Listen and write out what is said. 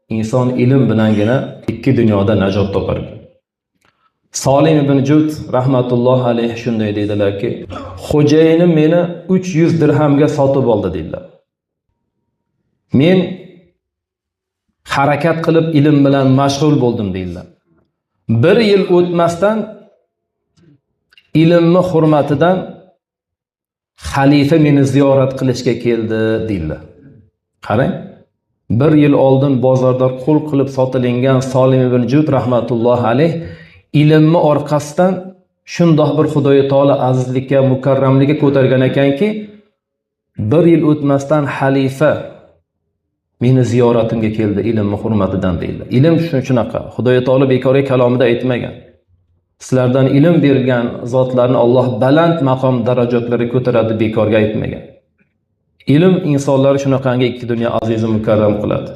Inson ilm bilangina ikki dunyoda najot topar ekan. Solim ibn Jud rahmatulloh alayhi shunday deydilarki, xo'jayinim meni 300 dirhamga sotib oldi deydilar. Men harakat qilib ilm bilan mashg'ul bo'ldim deydilar. Bir yil o'tmasdan ilmni hurmatidan xalifa meni ziyorat qilishga keldi deydilar. Qarang, bir yil oldin bozorda qul qilib sotilingan Solim ibn Jud rahmatulloh alayh ilmni orqasidan shundoq bir Xudoyi taolo azizlikka, mukarramlikka ko'targan ekanki, bir yil o'tmasdan xalifa meni ziyoratimga keldi ilmni hurmatidan deydi. Ilm shunaqa. Xudoyi taolo bekorga kalomida aytmagan. Sizlardan ilm berilgan zotlarni Alloh baland maqom darajatlarga ko'taradi, bekorga aytmagan. Ilm insonlarni shunaqangi ikki dunyo azizi mukarram qiladi.